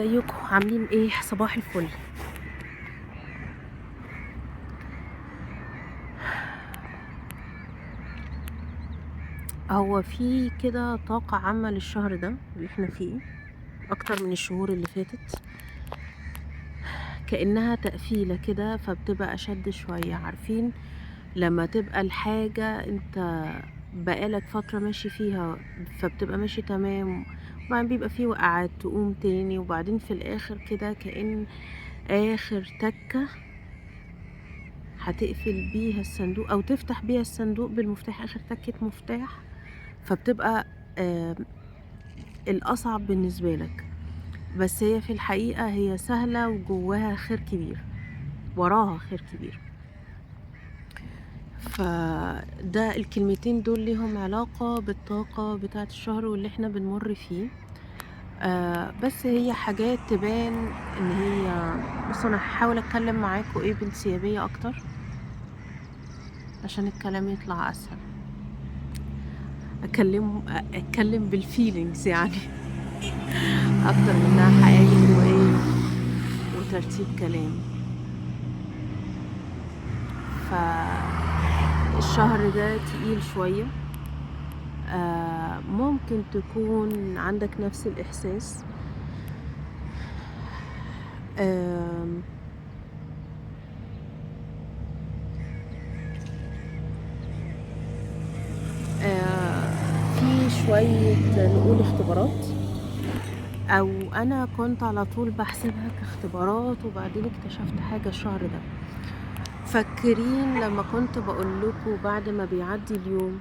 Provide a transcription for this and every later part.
ازيكم عاملين ايه؟ صباح الفل. هو في كده طاقة عامة للشهر ده اللي احنا فيه اكتر من الشهور اللي فاتت، كأنها تقفيلة كده، فبتبقى اشد شوية. عارفين لما تبقى الحاجة انت بقالك فترة ماشي فيها، فبتبقى ماشي تمام، وبعدين بيبقى فيه وقعات تقوم تاني، وبعدين في الاخر كده كأن اخر تكة هتقفل بيها الصندوق او تفتح بيها الصندوق بالمفتاح، اخر تكة مفتاح، فبتبقى الاصعب بالنسبة لك، بس هي في الحقيقة هي سهلة وجواها خير كبير، وراها خير كبير. فده الكلمتين دول ليهم علاقة بالطاقة بتاعة الشهر واللي احنا بنمر فيه. بس هي حاجات تبان ان هي، بصوا انا هحاول اتكلم معاكم ايه بانسيابية اكتر عشان الكلام يطلع اسهل، اتكلم بالفيلينجز يعني اكتر منها حقايق وايه وترتيب كلام. فالشهر ده تقيل شوية، ممكن تكون عندك نفس الإحساس. في شوية نقول اختبارات، أو أنا كنت على طول بحسبها كاختبارات، وبعدين اكتشفت حاجة الشهر ده. فاكرين لما كنت بقول لكم بعد ما بيعدي اليوم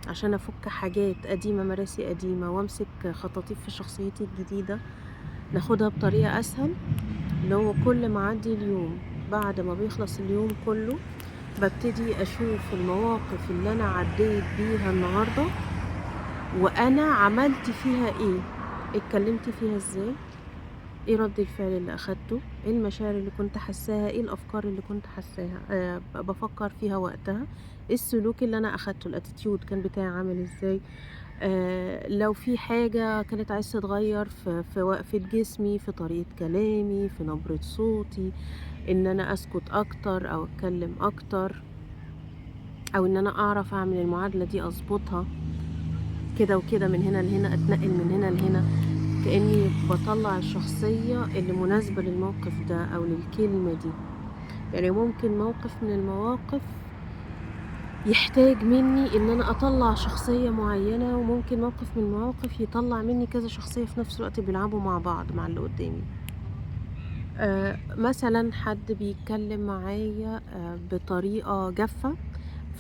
عشان أفك حاجات قديمة، مراسي قديمة، وامسك خطاطيف في شخصيتي الجديدة ناخدها بطريقة أسهل، اللي هو كل ما عدي اليوم بعد ما بيخلص اليوم كله ببتدي أشوف المواقف اللي أنا عديت بيها النهاردة وأنا عملت فيها إيه، اتكلمت فيها إزاي، إيه رد الفعل اللي أخدته، إيه المشاعر اللي كنت حساها، إيه الأفكار اللي كنت حساها، بفكر فيها وقتها، إيه السلوك اللي أنا أخدته، ال attitude كان بتاعي عامل إزاي، لو في حاجة كانت عايزة تتغير في وقفة جسمي، في طريقة كلامي، في نبرة صوتي، إن أنا أسكت أكتر أو أتكلم أكتر، أو إن أنا أعرف أعمل المعادلة دي أظبطها كده وكده، من هنا لهنا، أتنقل من هنا لهنا، كأني بطلع الشخصية اللي مناسبة للموقف ده أو للكلمة دي. يعني ممكن موقف من المواقف يحتاج مني إن أنا أطلع شخصية معينة، وممكن موقف من المواقف يطلع مني كذا شخصية في نفس الوقت بيلعبوا مع بعض مع اللي قدامي. مثلا حد بيتكلم معايا بطريقة جافة،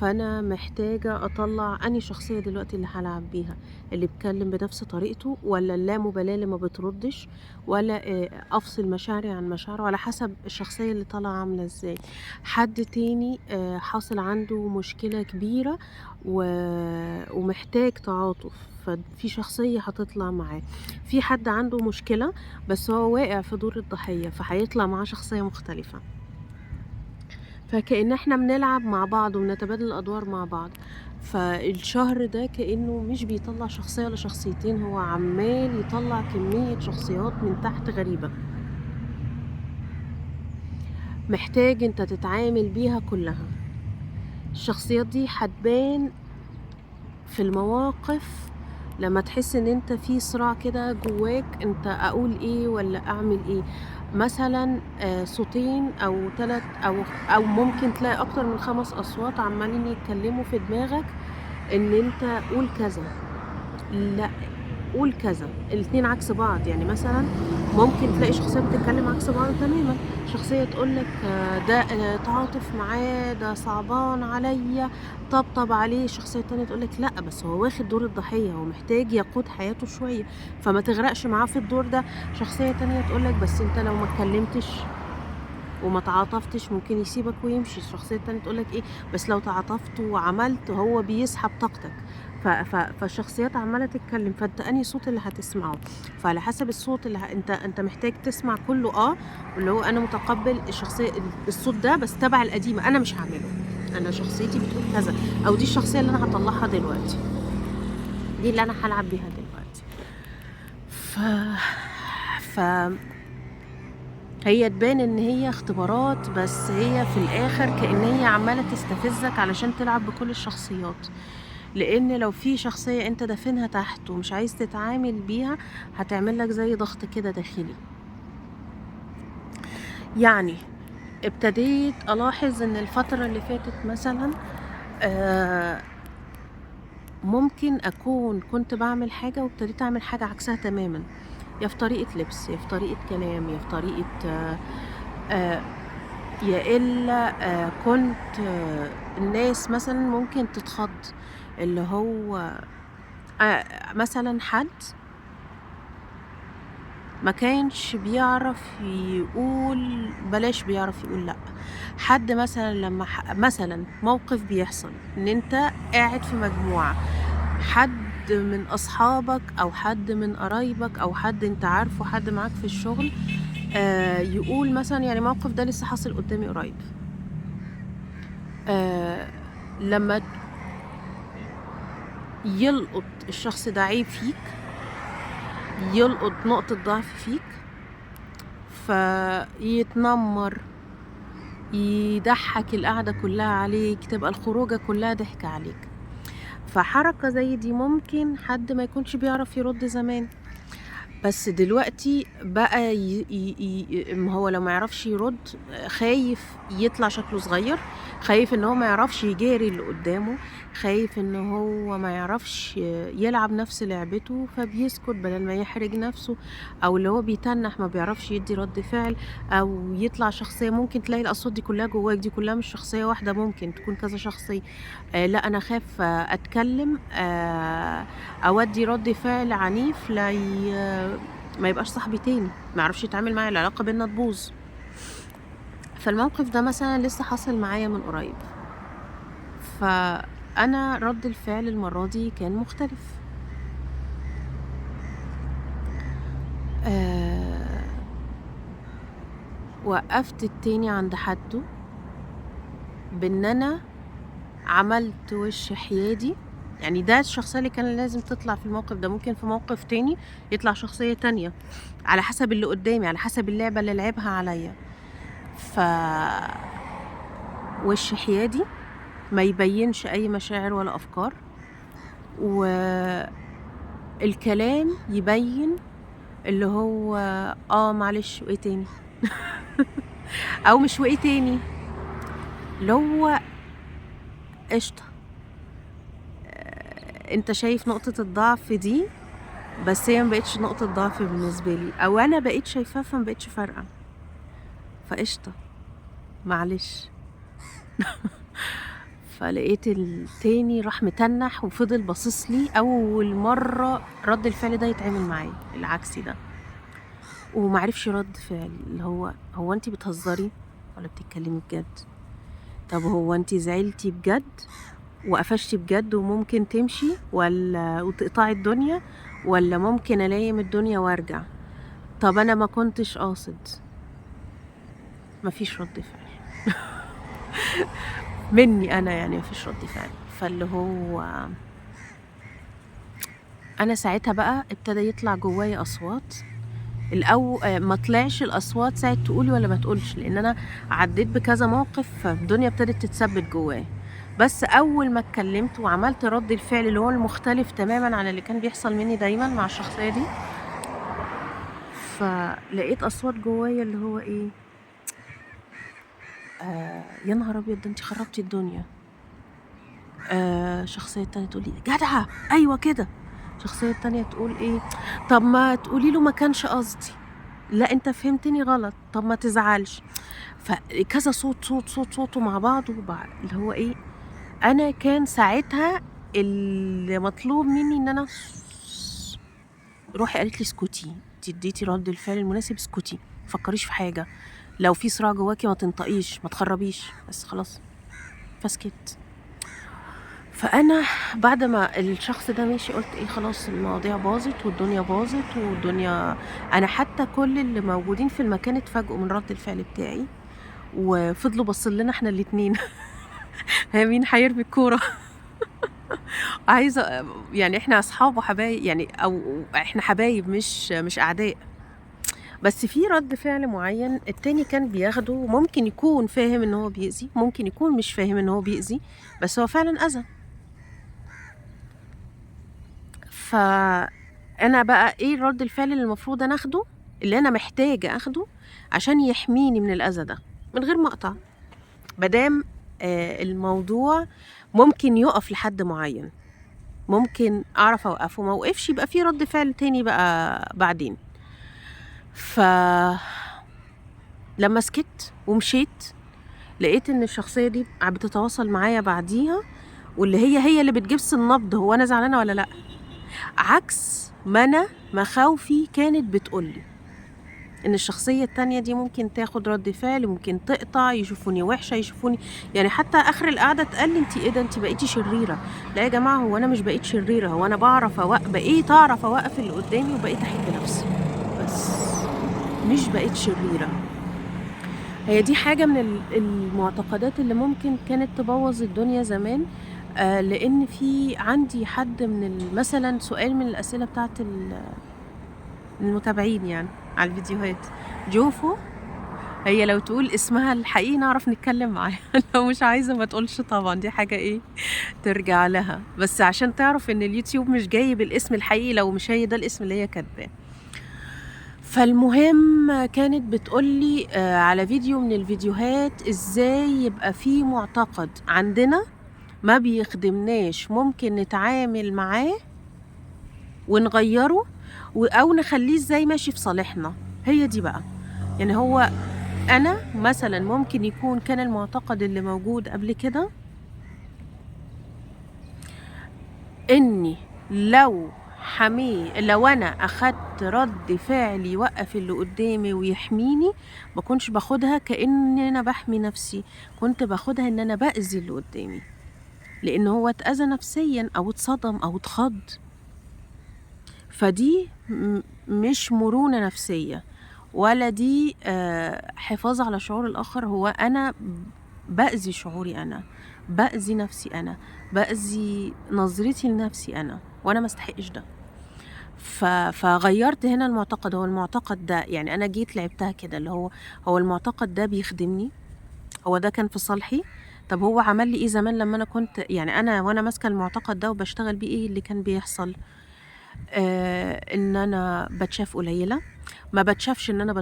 فأنا محتاجة أطلع أني شخصية دلوقتي اللي هلعب بيها، اللي بيتكلم بنفس طريقته، ولا اللامبالاة اللي ما بتردش، ولا أفصل مشاعري عن مشاعره، على حسب الشخصية اللي طالعة عاملة إزاي. حد تاني حاصل عنده مشكلة كبيرة ومحتاج تعاطف، ففي شخصية هتطلع معاه. في حد عنده مشكلة بس هو واقع في دور الضحية، فهيطلع معاه شخصية مختلفة. فكأن احنا بنلعب مع بعض وبنتبادل الأدوار مع بعض. فالشهر ده كأنه مش بيطلع شخصية ولا شخصيتين، هو عمال يطلع كمية شخصيات من تحت غريبة، محتاج انت تتعامل بيها كلها. الشخصيات دي هتبان في المواقف لما تحس ان انت في صراع كده جواك، انت اقول ايه ولا اعمل ايه. مثلا صوتين او 3 او ممكن تلاقي اكتر من 5 اصوات عمالين يتكلموا في دماغك ان انت قول كذا، لا قول كذا، الاتنين عكس بعض. يعني مثلا ممكن تلاقي شخصية بتتكلم عكس بعض تماما، شخصية تقولك ده تعاطف معاه، ده صعبان عليا، طبطب عليه. شخصية تانية تقولك لا بس هو واخد دور الضحية، هو محتاج يقود حياته شوية، فما تغرقش معاه في الدور ده. شخصية تانية تقولك بس انت لو ما اتكلمتش وما تعاطفتش ممكن يسيبك ويمشي. الشخصية التانية تقولك ايه بس لو تعاطفت وعملت هو بيسحب طاقتك. فالشخصيات عمالة تتكلم، فانت انهي صوت اللي هتسمعه؟ فعلى حسب الصوت اللي انت محتاج تسمع كله، واللي هو انا متقبل الشخصية الصوت ده بس تبع القديمة، انا مش هعمله، انا شخصيتي بتقول كذا، او دي الشخصية اللي انا هطلعها دلوقتي، دي اللي انا هلعب بيها دلوقتي. ف هي تبان ان هي اختبارات، بس هي في الاخر كأن هي عمالة تستفزك علشان تلعب بكل الشخصيات، لان لو في شخصية انت دافنها تحت ومش عايز تتعامل بيها هتعمل لك زي ضغط كده داخلي. يعني ابتديت الاحظ ان الفترة اللي فاتت مثلا ممكن اكون كنت بعمل حاجة وابتديت اعمل حاجة عكسها تماما، يا في طريقة لبس، يا في طريقة كلام، يا في طريقة يا إلا كنت الناس مثلا ممكن تتخض، اللي هو مثلا حد ما كانش بيعرف يقول بلاش، بيعرف يقول لأ. حد مثلا لما مثلا موقف بيحصل ان انت قاعد في مجموعة، حد من اصحابك او حد من قرايبك او حد انت عارفه، حد معاك في الشغل، يقول مثلا، يعني موقف ده لسه حاصل قدامي قريب، لما يلقط الشخص ده عيب فيك، يلقط نقطة ضعف فيك، فيتنمر، يضحك القعدة كلها عليك، تبقى الخروجة كلها ضحك عليك. فحركة زي دي ممكن حد ما يكونش بيعرف يرد زمان، بس دلوقتي بقى ما هو لو ما يعرفش يرد خايف يطلع شكله صغير، خايف ان هو ما يعرفش يجاري اللي قدامه، خايف ان هو ما يعرفش يلعب نفس لعبته، فبيسكت بدل ما يحرج نفسه، او اللي هو بيتنح ما بيعرفش يدي رد فعل او يطلع شخصية. ممكن تلاقي الاصوات دي كلها جواك، دي كلها مش شخصية واحدة، ممكن تكون كذا شخصية. لا انا خاف اتكلم، اودي رد فعل عنيف، لا ما يبقاش صاحبي تاني، ما يعرفش يتعامل معايا، العلاقة بينا تبوظ. فالموقف ده مثلا لسه حاصل معايا من قريب، فأنا رد الفعل المرة دي كان مختلف. وقفت التاني عند حده بان انا عملت وش حيادي. يعني ده الشخصية اللي كان لازم تطلع في الموقف ده، ممكن في موقف تاني يطلع شخصية تانية على حسب اللي قدامي، على حسب اللعبة اللي لعبها عليا. ف وش حيادي ما يبينش اي مشاعر ولا افكار، والكلام يبين اللي هو معلش وايه تاني او مش وايه تاني، اللي هو قشطة انت شايف نقطة الضعف دي، بس هي ما بقتش نقطة ضعف بالنسبة لي، او انا بقيت شايفاها فما بقتش فارقة، فقشطة معلش. فلقيت التاني راح متنح وفضل باصص لي. اول مرة رد الفعل ده يتعامل معايا العكسي ده، ومعرفش رد فعل، اللي هو انتي بتهزري ولا بتتكلمي بجد؟ طب هو انتي زعلتي بجد وقفشتي بجد وممكن تمشي ولا وتقطعي الدنيا، ولا ممكن الايم الدنيا وارجع؟ طب انا ما كنتش قاصد. مفيش رد فعل مني انا، يعني مفيش رد فعل. فاللي هو انا ساعتها بقى ابتدى يطلع جوايا اصوات. الاول ما طلعش الاصوات ساعه تقولي ولا ما تقولش، لان انا عديت بكذا موقف فالدنيا ابتدت تتثبت جوايا. بس اول ما اتكلمت وعملت رد الفعل اللي هو المختلف تماما عن اللي كان بيحصل مني دايما مع الشخصيه دي، فلقيت اصوات جوايا اللي هو ايه، يا نهار ابيض ده انت خربتي الدنيا. شخصيه تانية تقولي جدعه ايوه كده، شخصيه تانية تقول ايه، طب ما تقولي له ما كانش قصدي، لا انت فهمتني غلط، طب ما تزعلش. فكذا صوت صوت صوت صوت مع بعض، اللي هو ايه، انا كان ساعتها اللي مطلوب مني ان انا روحي قالت لي اسكتي، انت اديتي رد الفعل المناسب، اسكتي، ما تفكريش في حاجه، لو في صراع جواكي ما تنطقيش، ما تخربيش، بس خلاص. فسكت. فانا بعد ما الشخص ده ماشي قلت ايه، خلاص المواضيع باظت والدنيا باظت والدنيا، انا حتى كل اللي موجودين في المكان اتفاجئوا من رد الفعل بتاعي وفضلوا باصين لنا احنا الاتنين مين هيرمي الكوره عايزه يعني احنا اصحاب وحبايب يعني، او احنا حبايب مش اعداء، بس في رد فعل معين التاني كان بياخده، ممكن يكون فاهم ان هو بيأذي، ممكن يكون مش فاهم ان هو بيأذي، بس هو فعلا أذى. فأنا بقى ايه رد الفعل اللي المفروض انا اخده، اللي انا محتاجة اخده عشان يحميني من الأذى ده من غير ما اقطع؟ مادام الموضوع ممكن يقف لحد معين، ممكن اعرف اوقفه، ما وقفش يبقى في رد فعل تاني بقى بعدين. ف لما سكت ومشيت لقيت ان الشخصية دي بتتواصل معايا بعديها، واللي هي اللي بتجبس النبض، هو انا زعلانة ولا لا، عكس ما انا مخاوفي كانت بتقولي ان الشخصية التانية دي ممكن تاخد رد فعل، ممكن تقطع، يشوفوني وحشة، يشوفوني يعني حتى اخر القعدة اتقال لي انت ايه ده، انت بقيتي شريرة. لا يا جماعة، هو انا مش بقيت شريرة، هو انا بعرف اوقف، بقيت اعرف اوقف اللي قدامي وبقيت احب نفسي، بس مش بقيت شريرة. هي دي حاجة من المعتقدات اللي ممكن كانت تبوظ الدنيا زمان، لان في عندي حد من مثلا سؤال من الاسئلة بتاعت المتابعين يعني على الفيديوهات، جوفو، هي لو تقول اسمها الحقيقي نعرف نتكلم معاها، لو مش عايزة ما تقولش طبعا، دي حاجة ايه ترجع لها، بس عشان تعرف ان اليوتيوب مش جايب الاسم الحقيقي لو مش هي ده الاسم اللي هي كاتباه. فالمهم كانت بتقولي على فيديو من الفيديوهات ازاي يبقى في معتقد عندنا ما بيخدمناش ممكن نتعامل معاه ونغيره او نخليه ازاي ماشي في صالحنا. هي دي بقى، يعني هو انا مثلا ممكن يكون كان المعتقد اللي موجود قبل كده اني لو لو انا اخدت رد فعل يوقف اللي قدامي ويحميني، ما كنتش باخدها كأن انا بحمي نفسي، كنت باخدها ان انا بأذي اللي قدامي، لان هو اتأذى نفسيا او اتصدم او اتخض. فدي مش مرونة نفسية، ولا دي حفاظ على شعور الآخر، هو أنا بأذي شعوري أنا، بأذي نفسي أنا، بأذي نظرتي لنفسي أنا، وأنا ما استحقش ده. فغيرت هنا المعتقد. هو المعتقد ده يعني أنا جيت لعبتها كده، اللي هو المعتقد ده بيخدمني، هو ده كان في صالحي، طب هو عمل لي إيه زمان لما أنا كنت يعني أنا وأنا ماسكة المعتقد ده وبشتغل بيه، إيه اللي كان بيحصل؟ ان انا بتشاف قليله، ما بتشافش ان انا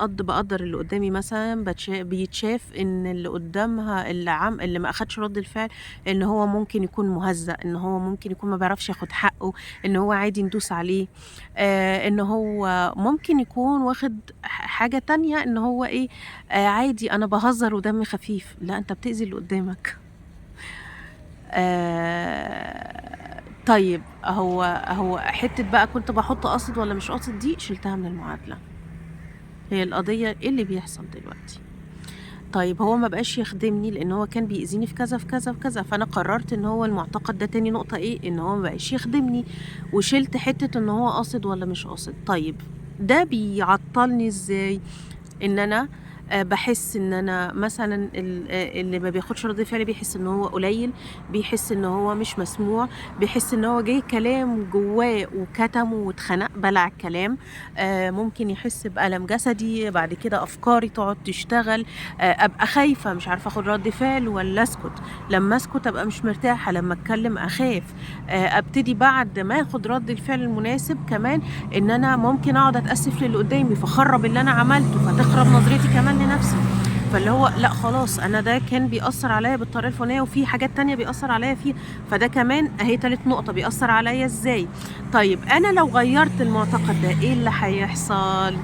بقدر اللي قدامي مثلا، بيتشاف ان اللي قدامها اللي ما اخدش رد الفعل ان هو ممكن يكون مهزأ، ان هو ممكن يكون ما بيعرفش ياخد حقه، ان هو عادي ندوس عليه، ان هو ممكن يكون واخد حاجة تانية، ان هو ايه، عادي انا بهزر ودمي خفيف. لا، انت بتأذي اللي قدامك. طيب هو حتة بقى كنت بحط قصد ولا مش قصد، دي شلتها من المعادلة. هي القضية ايه اللي بيحصل دلوقتي؟ طيب هو ما بقاش يخدمني لان هو كان بيأذيني في كذا في كذا في كذا، فانا قررت ان هو المعتقد ده تاني نقطة ايه، ان هو ما بقاش يخدمني، وشلت حتة ان هو قاصد ولا مش قاصد. طيب ده بيعطلني ازاي؟ ان انا بحس ان انا مثلا اللي ما بياخدش رد فعل بيحس ان هو قليل، بيحس ان هو مش مسموع، بيحس ان هو جاي كلام جواه وكتمه واتخنق، بلع الكلام، ممكن يحس بألم جسدي، بعد كده افكاري تقعد تشتغل، ابقى خايفة مش عارفة اخد رد فعل ولا اسكت، لما اسكت ابقى مش مرتاحة، لما اتكلم اخاف، ابتدي بعد ما اخد رد الفعل المناسب كمان ان انا ممكن اقعد اتأسف للي قدامي فخرب اللي انا عملته، فتخرب نظرتي كمان لنفسي. فاللي هو لا خلاص انا ده كان بيأثر عليا بالطريقة الفلانية، وفي حاجات تانية بيأثر عليا فيها، فده كمان اهي تالت نقطة بيأثر عليا ازاي. طيب انا لو غيرت المعتقد ده ايه اللي هيحصل؟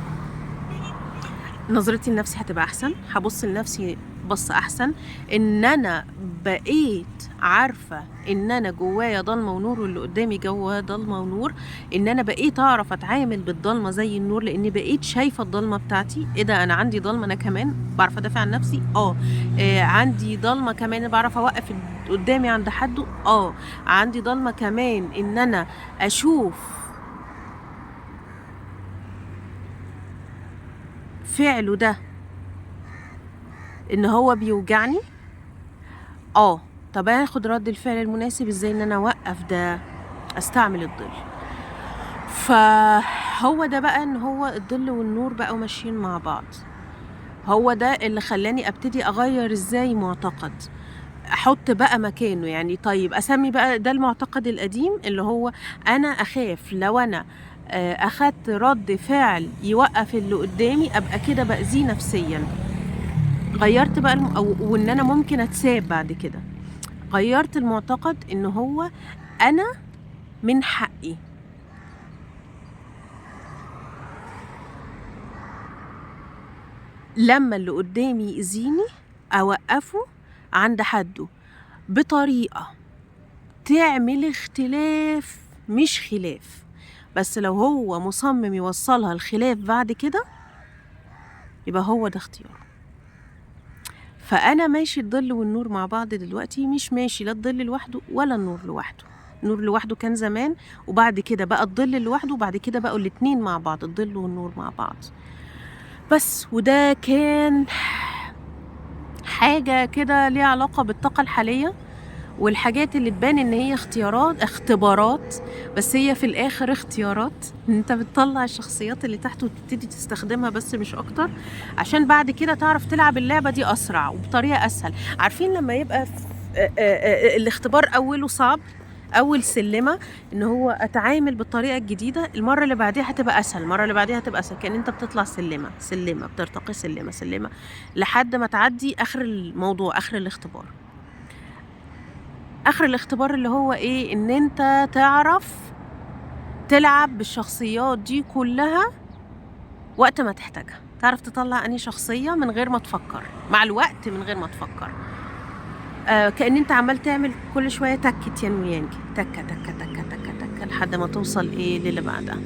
نظرتي لنفسي هتبقى احسن، هبص لنفسي بص احسن، ان انا بقيت عارفة ان انا جوايا ضلمة ونور واللي قدامي جواه ضلمة ونور، ان انا بقيت اعرف اتعامل بالضلمة زي النور، لان بقيت شايفة الضلمة بتاعتي. ايه ده، انا عندي ضلمة، انا كمان بعرف ادافع عن نفسي، عندي ضلمة كمان بعرف اوقف قدامي عند حده، عندي ضلمة كمان ان انا اشوف فعله ده ان هو بيوجعني، طب اخد رد الفعل المناسب ازاي ان انا اوقف ده، استعمل الظل. فهو ده بقى ان هو الظل والنور بقوا ماشيين مع بعض. هو ده اللي خلاني ابتدي اغير ازاي معتقد، احط بقى مكانه. يعني طيب اسمي بقى ده المعتقد القديم اللي هو انا اخاف لو انا اخدت رد فعل يوقف اللي قدامي ابقى كده باذيه نفسيا. غيرت بقى وان انا ممكن اتساب بعد كده. غيرت المعتقد ان هو انا من حقي لما اللي قدامي يأذيني اوقفه عند حده بطريقة تعمل اختلاف مش خلاف. بس لو هو مصمم يوصلها الخلاف بعد كده يبقى هو ده اختياره. فأنا ماشي الظل والنور مع بعض دلوقتي، مش ماشي لا الظل لوحده ولا النور لوحده. النور لوحده كان زمان، وبعد كده بقى الظل لوحده، وبعد كده بقوا الاتنين مع بعض، الظل والنور مع بعض بس. وده كان حاجة كده ليها علاقة بالطاقة الحالية والحاجات اللي تبان ان هي اختيارات، اختبارات، بس هي في الاخر اختيارات. انت بتطلع الشخصيات اللي تحت وتبتدي تستخدمها بس مش اكتر، عشان بعد كده تعرف تلعب اللعبة دي اسرع وبطريقة اسهل. عارفين لما يبقى الاختبار اوله صعب، اول سلمة ان هو اتعامل بالطريقة الجديدة، المرة اللي بعديها هتبقى اسهل، المرة اللي بعديها هتبقى اسهل، كأن انت بتطلع سلمة سلمة، بترتقي سلمة سلمة لحد ما تعدي اخر الموضوع، اخر الاختبار. اخر الاختبار اللي هو ايه؟ ان انت تعرف تلعب بالشخصيات دي كلها وقت ما تحتاجها، تعرف تطلع انهي شخصية من غير ما تفكر، مع الوقت من غير ما تفكر. كأن انت عمال تعمل كل شوية تكة ين ويانج، تكة تكة تكة تكة تكة لحد ما توصل ايه للي بعدها.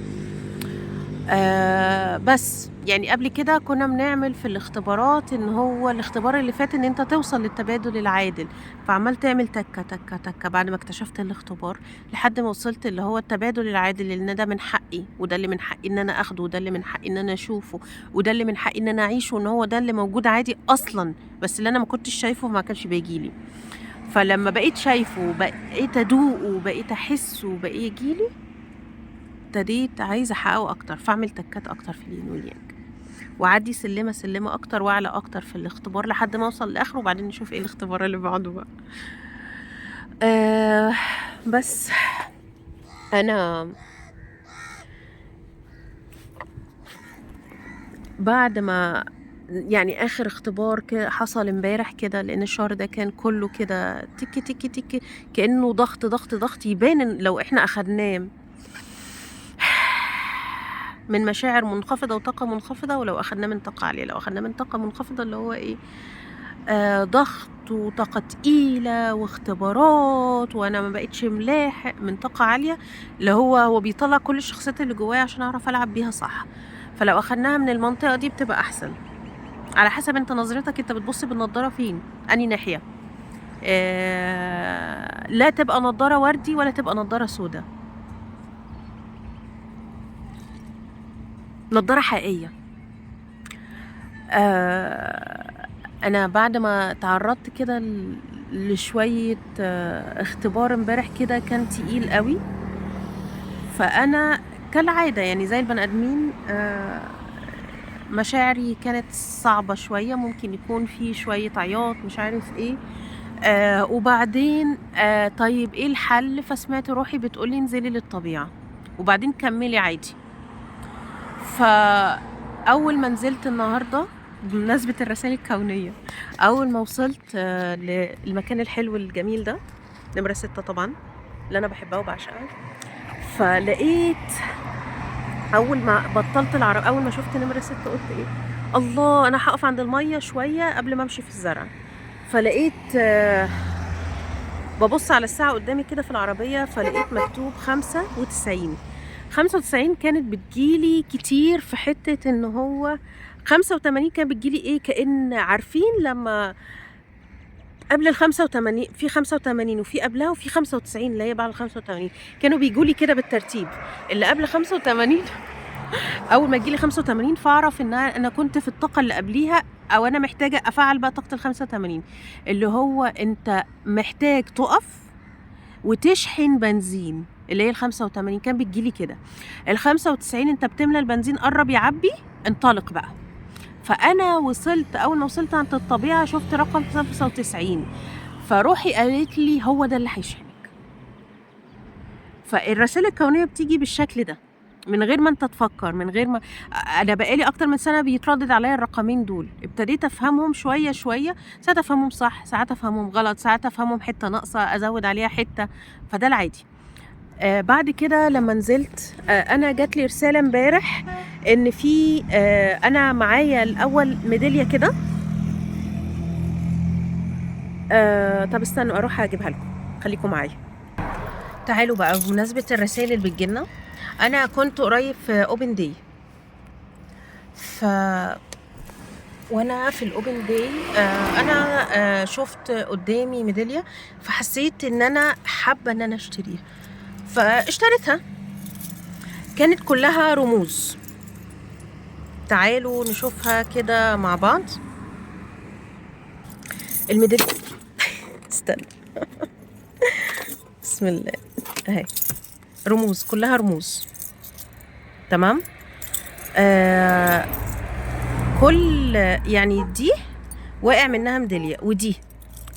بس يعني قبل كده كنا بنعمل في الاختبارات ان هو الاختبار اللي فات ان انت توصل للتبادل العادل، فعمال تعمل تكة تكة تكة بعد ما اكتشفت الاختبار لحد ما وصلت اللي هو التبادل العادل، ان ده من حقي وده اللي من حقي ان انا اخده وده اللي من حقي ان انا اشوفه وده اللي من حقي ان انا اعيشه، وان هو ده اللي موجود عادي اصلا، بس اللي انا ما كنتش شايفه ما كانش بيجيلي. فلما بقيت شايفه وبقيت ادوقه وبقيت احسه وبقيت يجيلي، ابتديت عايزه احققه اكتر، فاعمل تكات اكتر في الين واليانج، واعدي سلمه سلمه اكتر واعلى اكتر في الاختبار لحد ما اوصل لاخره، وبعدين نشوف ايه الاختبار اللي بعده بقى. بس انا بعد ما يعني اخر اختبار حصل امبارح كده، لان الشهر ده كان كله كده تك تك تك، كانه ضغط ضغط ضغط، يبان إن لو احنا اخدناه من مشاعر منخفضة وطاقة منخفضة، ولو أخدناه من طاقة عالية. لو أخدناه من طاقة منخفضة اللي هو إيه، ضغط وطاقة تقيلة واختبارات وأنا ما بقتش ملاحق، من طاقة عالية اللي هو بيطلع كل الشخصيات اللي جوايا عشان أعرف ألعب بيها صح. فلو أخدناها من المنطقة دي بتبقى أحسن، على حسب أنت نظرتك، أنت بتبص بالنظارة فين، أني ناحية. لا تبقى نظارة وردي ولا تبقى نظارة سودة، نظارة حقيقية. أنا بعد ما تعرضت كده لشوية اختبار امبارح كده كان تقيل قوي، فأنا كالعادة يعني زي البني آدمين، مشاعري كانت صعبة شوية، ممكن يكون في شوية عياط مش عارف ايه. وبعدين طيب ايه الحل؟ فسمعت روحي بتقولي انزلي للطبيعة وبعدين كملي عادي. فأول ما نزلت النهاردة بمناسبة الرسائل الكونية، أول ما وصلت للمكان الحلو الجميل ده، نمرة 6 طبعا اللي أنا بحبها وبعشقها، فلقيت أول ما بطلت العرب، أول ما شفت نمرة 6 قلت إيه الله، أنا هقف عند المية شوية قبل ما أمشي في الزرع. فلقيت ببص على الساعة قدامي كده في العربية، فلقيت مكتوب 95. 95 كانت بتجيلي كتير في حتة إن هو 85 كان بتجيلي إيه، كأن عارفين لما قبل الخمسة وتمانين في خمسة وتمانين وفي قبلها وفي خمسة وتسعين اللي هي بعد الخمسة وتمانين، كانوا بيجولي كده بالترتيب. اللي قبل 85 أول ما تجيلي 85 فأعرف إن أنا كنت في الطاقة اللي قبليها، أو أنا محتاجة أفعل بقى طاقة الخمسة وتمانين، اللي هو أنت محتاج تقف وتشحن بنزين. اللي هي ال85 كان بتجيلي كده. ال95 انت بتملى البنزين قرب يعبي، انطلق بقى. فانا وصلت، اول ما وصلت عند الطبيعة شفت رقم 95، فروحي قالت لي هو ده اللي هيشحنك. فالرسائل الكونية بتيجي بالشكل ده من غير ما انت تفكر، من غير ما انا بقالي اكتر من سنة بيتردد عليا الرقمين دول، ابتديت افهمهم شوية شوية، ساعات افهمهم صح، ساعات افهمهم غلط، ساعات افهمهم حتة ناقصه ازود عليها حتة، فده العادي. بعد كده لما نزلت انا جات لي رسالة امبارح ان في انا معايا الاول ميدالية كده. طب استنوا اروح اجيبها لكم، خليكم معايا. تعالوا بقى بمناسبة الرسائل اللي بتجيلنا، انا كنت قريب في open day، ف وانا في ال open day انا شفت قدامي ميدالية، فحسيت ان انا حابة ان انا اشتريها فاشتريتها. كانت كلها رموز، تعالوا نشوفها كده مع بعض. الميداليه استنى بسم الله، اهي رموز، كلها رموز. تمام. كل يعني دي واقع منها ميدالية،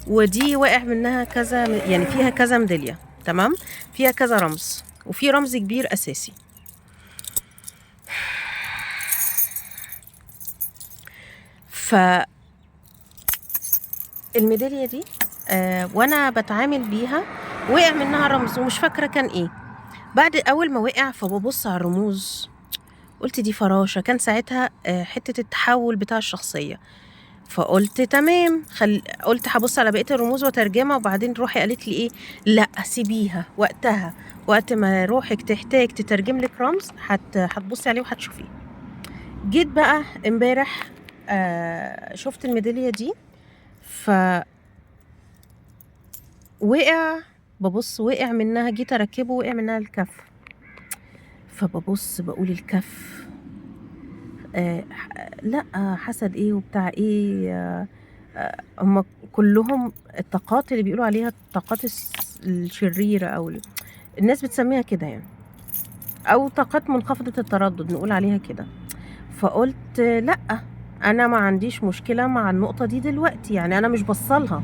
ودي واقع منها كذا، يعني فيها كذا ميدالية. تمام، فيها كذا رمز، وفي رمز كبير اساسي. ف الميدالية دي وانا بتعامل بيها وقع منها رمز ومش فاكرة كان ايه. بعد اول ما وقع فببص على الرموز قلت دي فراشة، كان ساعتها حتة التحول بتاع الشخصية، فقلت تمام، قلت هبص على بقية الرموز وترجمها. وبعدين روحي قالت لي ايه، لا سيبيها وقتها، وقت ما روحك تحتاج تترجم لك رمز هتبصي عليه وهتشوفيه. جيت بقى امبارح شفت الميدالية دي، ف وقع، ببص وقع منها، جيت اركبه وقع منها الكف، فببص بقول الكف لا حسد ايه وبتاع ايه، هم كلهم الطاقات اللي بيقولوا عليها الطاقات الشريرة، او الناس بتسميها كده يعني، او طاقات منخفضة التردد نقول عليها كده. فقلت لا انا ما عنديش مشكلة مع النقطة دي دلوقتي، يعني انا مش بصلها،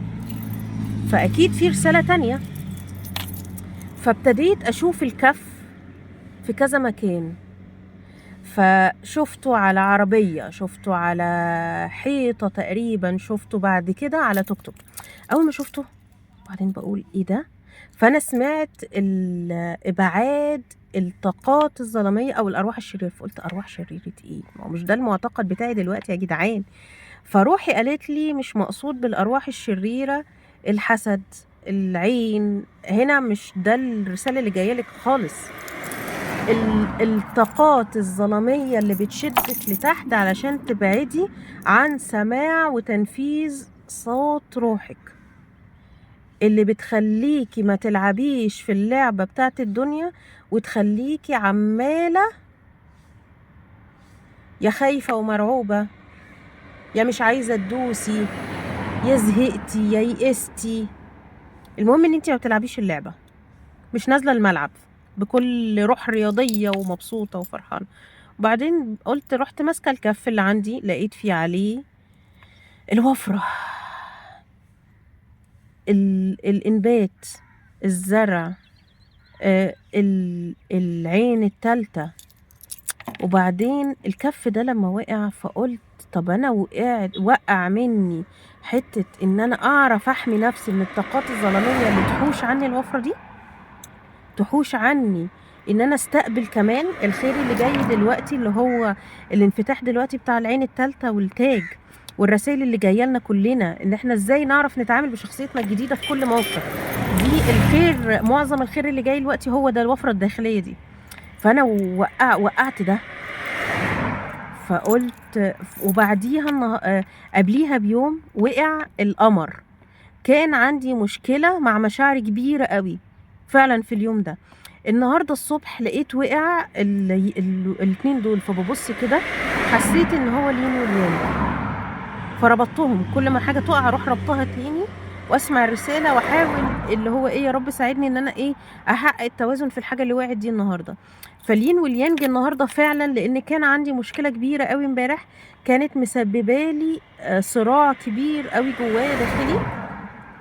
فاكيد في رسالة تانية. فابتديت اشوف الكف في كذا مكان، فشفته على عربية، شفته على حيطة تقريبا، شفته بعد كده على توك توك. اول ما شفته بعدين بقول ايه ده، فانا سمعت ابعاد الطاقات الظلامية او الارواح الشريرة، فقلت ارواح شريرة ايه، ما هو مش ده المعتقد بتاعي دلوقتي يا جدعان. فروحي قالت لي مش مقصود بالارواح الشريرة الحسد، العين، هنا مش ده الرسالة اللي جاية لك خالص. الطاقات الظلامية اللي بتشدك لتحت علشان تبعدي عن سماع وتنفيذ صوت روحك، اللي بتخليكي ما تلعبيش في اللعبة بتاعت الدنيا، وتخليكي عمالة يا خايفة ومرعوبة، يا مش عايزة تدوسي، يا زهقتي، يا يئستي. المهم ان انتي ما بتلعبيش اللعبة، مش نازلة الملعب بكل روح رياضية ومبسوطة وفرحانة. وبعدين قلت رحت ماسكة الكف اللي عندي، لقيت فيه عليه الوفرة، الإنبات، الزرع، العين التالتة. وبعدين الكف ده لما وقع فقلت طب أنا وقع مني حتة إن أنا أعرف أحمي نفسي من الطاقات الظلامية اللي تحوش عني الوفرة دي، تحوش عني إن أنا استقبل كمان الخير اللي جاي دلوقتي، اللي هو الانفتاح دلوقتي بتاع العين التالتة والتاج، والرسائل اللي جاية لنا كلنا ان احنا ازاي نعرف نتعامل بشخصيتنا الجديدة في كل موقف. دي الخير، معظم الخير اللي جاي دلوقتي هو ده الوفرة الداخلية دي. فانا وقعت ده، فقلت وبعديها قبليها بيوم وقع القمر. كان عندي مشكلة مع مشاعر كبيرة قوي فعلا في اليوم ده. النهارده الصبح لقيت وقع الاثنين دول، فببص كده حسيت ان هو الين واليانج، فربطتهم. كل ما حاجة تقع اروح ربطها تاني واسمع الرسالة واحاول اللي هو ايه، يا رب ساعدني ان انا ايه احقق التوازن في الحاجة اللي وقعت دي النهارده. فالين واليانج النهارده فعلا، لان كان عندي مشكلة كبيرة قوي امبارح كانت مسببه لي صراع كبير قوي جوايا داخلي،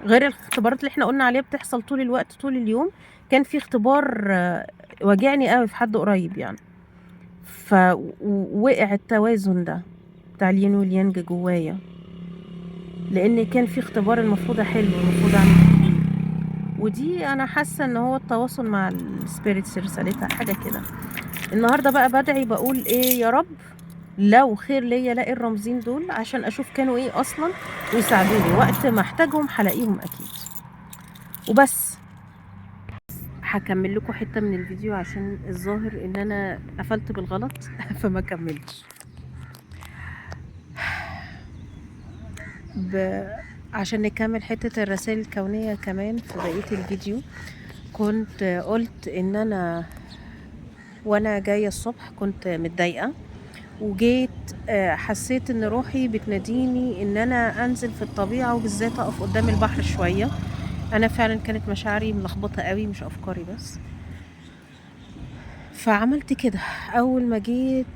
غير الاختبارات اللي احنا قلنا عليها بتحصل طول الوقت طول اليوم. كان في اختبار واجعني قوي في حد قريب يعني، فوقع التوازن ده بتاع الين واليانج جوايا، لان كان في اختبار المفروض احله، المفروض اعمل فيه. ودي انا حاسه ان هو التواصل مع ال spirits رسالتها حاجة كده. النهارده بقى بدعي بقول ايه، يا رب لو خير ليا الاقي الرمزين دول عشان اشوف كانوا ايه اصلا ويساعدوني وقت ما احتاجهم هلاقيهم اكيد. وبس هكمل لكم حتة من الفيديو عشان الظاهر ان انا قفلت بالغلط فما كملتش. عشان نكمل حتة الرسائل الكونية كمان في بقية الفيديو. كنت قلت ان انا وانا جاية الصبح كنت متضايقة، وجيت حسيت ان روحي بتناديني ان انا انزل في الطبيعة، وبالذات اقف قدام البحر شوية. انا فعلا كانت مشاعري ملخبطة قوي، مش افكاري بس، فعملت كده. اول ما جيت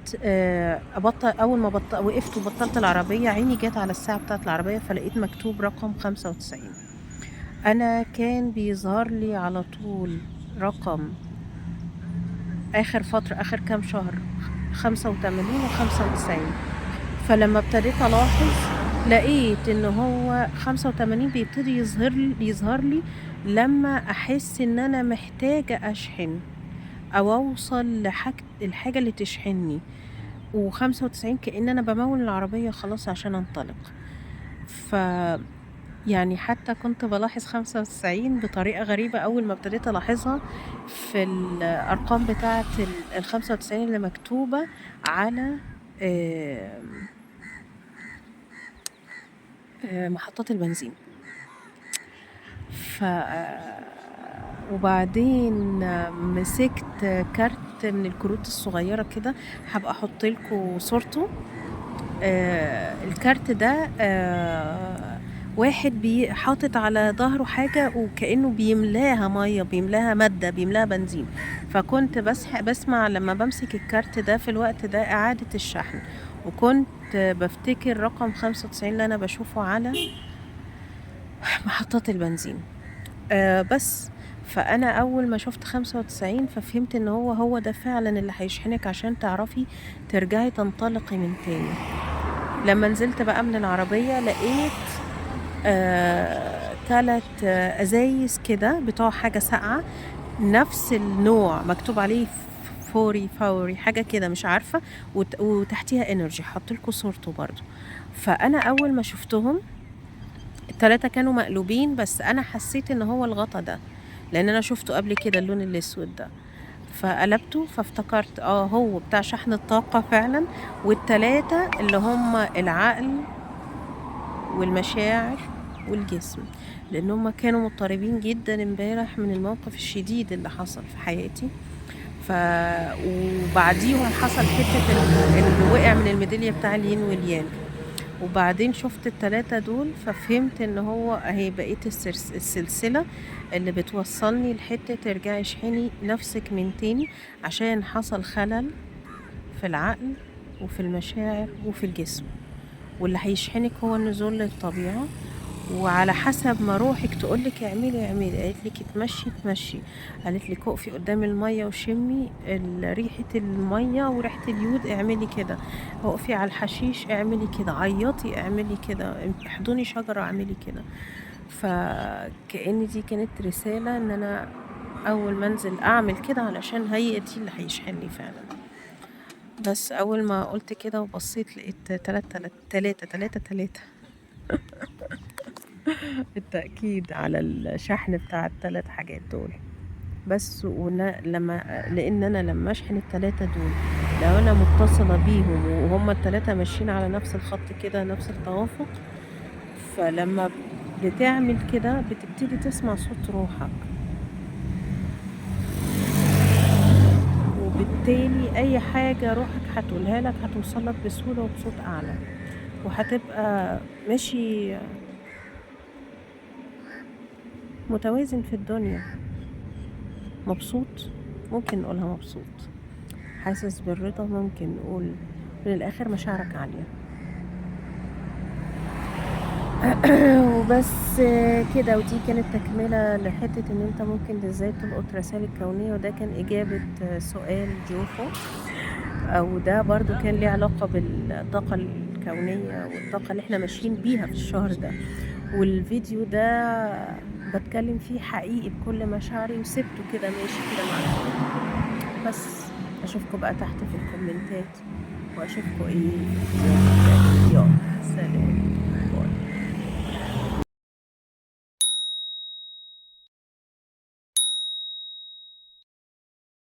ابطل، اول ما وقفت وبطلت العربية، عيني جت على الساعة بتاعت العربية، فلقيت مكتوب رقم 95. انا كان بيظهر لي على طول رقم اخر فترة، اخر كام شهر، 85 و95. فلما ابتديت الاحظ لقيت ان هو 85 بيبتدي يظهر لي لما احس ان انا محتاجة اشحن او اوصل الحاجة اللي تشحنني، و95 كأن انا بمول العربية خلاص عشان انطلق. ف يعني حتى كنت بلاحظ 95 بطريقة غريبة أول ما ابتديت ألاحظها في الأرقام بتاعة 95 اللي مكتوبة على محطات البنزين. وبعدين مسكت كارت من الكروت الصغيرة كده، هبقى أحط لكم صورته. الكارت ده واحد حاطط على ظهره حاجة وكأنه بيملاها مية، بيملاها مادة، بيملاها بنزين. فكنت بسمع لما بمسك الكارت ده في الوقت ده إعادة الشحن، وكنت بفتكر رقم 95 اللي أنا بشوفه على محطات البنزين. بس فأنا أول ما شفت 95 ففهمت إن هو ده فعلا اللي هيشحنك عشان تعرفي ترجعي تنطلقي من تاني. لما نزلت بقى من العربية لقيت 3 أزايز كده بتوع حاجة ساقعة، نفس النوع مكتوب عليه فوري فوري حاجة كده مش عارفة، وتحتيها energy، حط لكم صورته برضو. فأنا أول ما شفتهم التلاتة كانوا مقلوبين، بس أنا حسيت إن هو الغطا ده لأن أنا شفته قبل كده اللون الأسود ده، فقلبته فافتكرت هو بتاع شحن الطاقة فعلا. والتلاتة اللي هم العقل والمشاعر والجسم، لأن هم كانوا مضطربين جدا امبارح من الموقف الشديد اللي حصل في حياتي. وبعديهم حصل حتة اللي وقع من الميدالية بتاع الين واليانج، وبعدين شفت التلاتة دول ففهمت ان هو اهي بقية السلسلة اللي بتوصلني لحتة ترجعي اشحني نفسك من تاني، عشان حصل خلل في العقل وفي المشاعر وفي الجسم، واللي هيشحنك هو النزول للطبيعة. وعلى حسب ما روحك تقولك اعملي اعملي، قالت لك اتمشي اتمشي، قالت لك اقفي قدام المية وشمي ريحة المية وريحة اليود اعملي كده، اقفي على الحشيش اعملي كده، عيطي اعملي كده، احضني شجرة اعملي كده. فكأن دي كانت رسالة ان انا اول ما انزل اعمل كده علشان هي دي اللي هيشحنني فعلا. بس اول ما قلت كده وبصيت لقيت 3 3 3 3 بالتأكيد على الشحن بتاع التلات حاجات دول. بس لأن أنا لما أشحن التلاتة دول لو أنا متصلة بيهم وهم التلاتة ماشيين على نفس الخط كده نفس التوافق، فلما بتعمل كده بتبتدي تسمع صوت روحك، وبالتالي أي حاجة روحك هتقولها لك هتوصلك بسهولة وبصوت أعلى، وهتبقى ماشي متوازن في الدنيا، مبسوط، ممكن نقولها مبسوط، حاسس بالرضا، ممكن نقول من الآخر مشاعرك عالية. وبس كده. ودي كانت تكملة لحتة ان انت ممكن ازاي تلقط رسائل الكونية، وده كان اجابة سؤال جوفو، او ده برضو كان ليه علاقة بالطاقة الكونية والطاقة اللي احنا ماشيين بيها في الشهر ده. والفيديو ده بتكلم فيه حقيقي بكل مشاعري، وسبته كده ماشي كده معاكم. بس اشوفكم بقى تحت في الكومنتات، واشوفكم ايه في الفيديو.